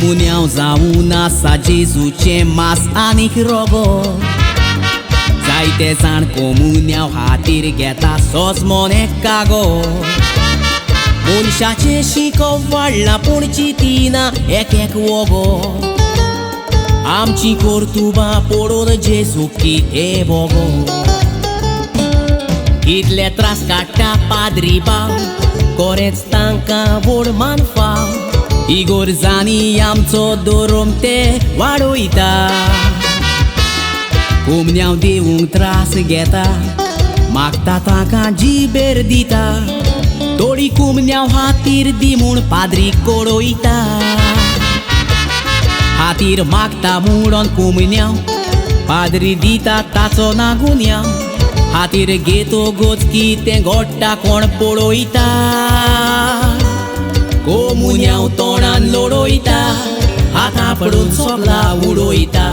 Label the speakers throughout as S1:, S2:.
S1: कोमुन्यांव जावन आसा जेजूचें मास आनीक रोगो. जायते जाण कोमुन्यांव हातीर घेता सोजमोन एक गो. मनशाचें शिकप वाडलां पूण चिंतिना एक एक वोगो. आमची कर्तुबां पळोवन जेजूक कितें भोगो. कितले त्रास काडटा पाद्री बाव, कोरेंच तांकां व्हड मान फाव. इगोर्जांनी आमचो धोरम ते वाडयता. कोमन्यांव दिवंक त्रास घेता, मागता तांकां जिबेर दिता. थोडी कुमन्यांव हातीर दी म्हूण पाद्री कोडयता. हातीर मागता म्हणून कुमन्यांव पाद्री दिता ताचो ना गुन्यांव. हातीर घेतगोच कितें घडटा कोण पळयता. कोमुन्यांव तोंडान लोडयता, हाता पडून सोपला उडयता.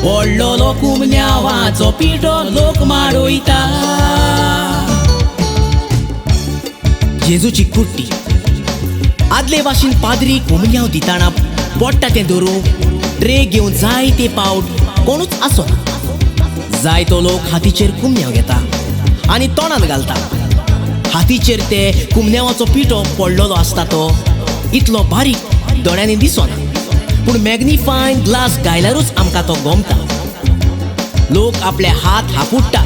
S1: व्हडलो कुमन्यांवाचो पिठो लोक माडयता. जेजूची कुट्टी आदले भाशेन पाद्री कोमुन्यांव दिताना पडटा तें धरूंक ट्रे घेवन जायते पावट कोणूच आसना. जायतो लोक हातीचेर कुमन्यांव घेता आनी तोंडान घालता. हातीचेर ते कुमन्यांवाचो पिठो पडलेलो आसता तो इतलो बारीक दोळ्यांनी दिसना, पूण मॅग्निफायंग ग्लास गायल्यारूच आमकां तो गोमता. लोक आपले हात हापुडटा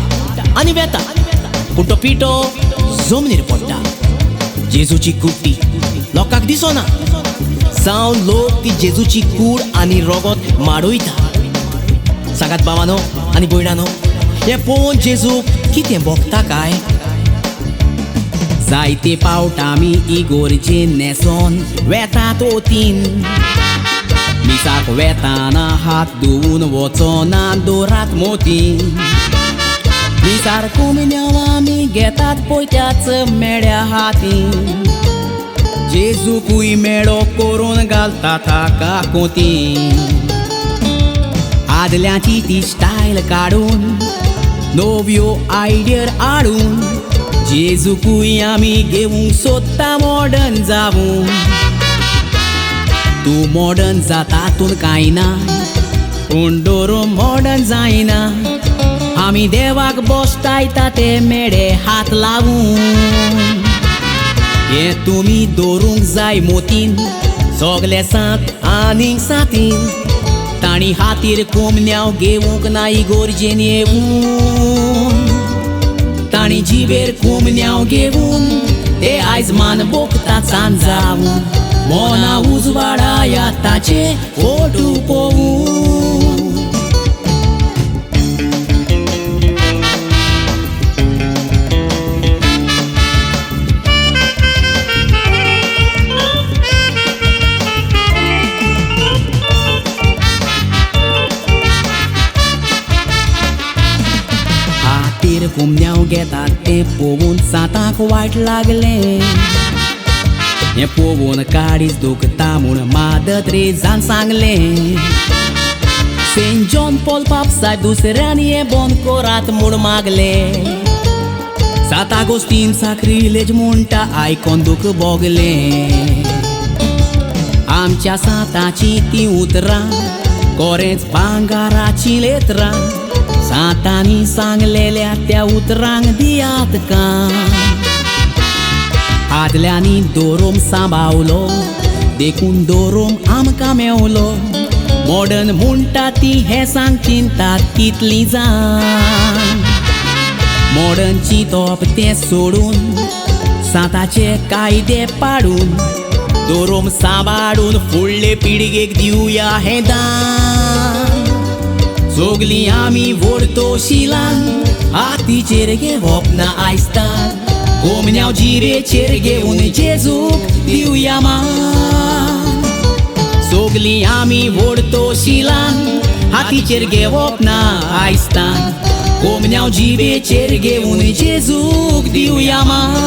S1: आनी वेता, पूण तो पिठो जमनीर पडटा. जेजूची कुट्टी लोकांक दिसना जावन लोक ती जेजूची कूड आनी रोगत माडयता. सांगात बाबानो आनी भयणानो, हें पळोवन जेजूक कितें भोगता काय? जायते पावट आमी इगोर्जेन न्हेसोन वेतात ओतीन. मिसाक वेताना हात धुवून वचोना दोरात मोतीन. मिसार कोमुन्यांव आमी घेतात पळय त्याच मेळ्या हातीन. जेजूकूय मेळो करून घालता ताका कोतीन. आदल्यांची ती स्टायल काडून नव्यो आयडियर हाडून जेजूकूय आमी घेवंक सोदता मॉडर्न जावून. तूं मॉडर्न जाता तातूंत कांय ना, पूण दवरून मॉडर्न जायना. आमी देवाक बसतायता ते मेडे हात लावून. हें तुमी दवरूंक जाय मोतीन, सगले सांत आनीक सातीन. तांणी हातीर कोमन्यांव घेवंक ना इगोर्जेन येवन. तांणी जिबेर कोमन्यांव घेवन ते आयज मान भोगता सांजावन. मोना उजवाडाया ताचे फोटू पळोवन. हातीर कुमन्यांव घेतात तें पळोवन सांताक वायट लागलें. हें पळोवन काळीज दुखता म्हूण मादर त्रेजान सांगलें. सेंट जॉन पॉल पाप साहेब दुसऱ्यांनी हें बंद करात म्हूण मागलें. सात आगोस्तीन साक्रिलेज म्हणटा आयकोन दूख भोगलें. आमच्या सांताचीं तीं उतरां कोरेंच भांगाराचीं लेत्रां. सांतांनी सांगलेल्या त्या उतरांक दियात कान. आदल्यांनी दोरोम सांबावलो देखून दोरोम आमकां मेवलो. मॉडर्न म्हणटा ती हें सांग चिंतात कितलीं जाण. मॉडर्न चिंतप तें सोडून सांताचे कायदे पाडून दोरोम सांबाळून फुडले पिळगेक दिवया हें दान. सगलीं आमी व्हडतो शिलान हातीचेर घेवप ना आयस्तान. कोमन्यांव जिरेचेर घेवन जेजूक दिवया मान. सगलीं आमी व्हडतो शिलान हातीचेर घेवप ना आयस्तान. कोमन्यांव जिबेचेर घेवन जेजूक दिवया मान.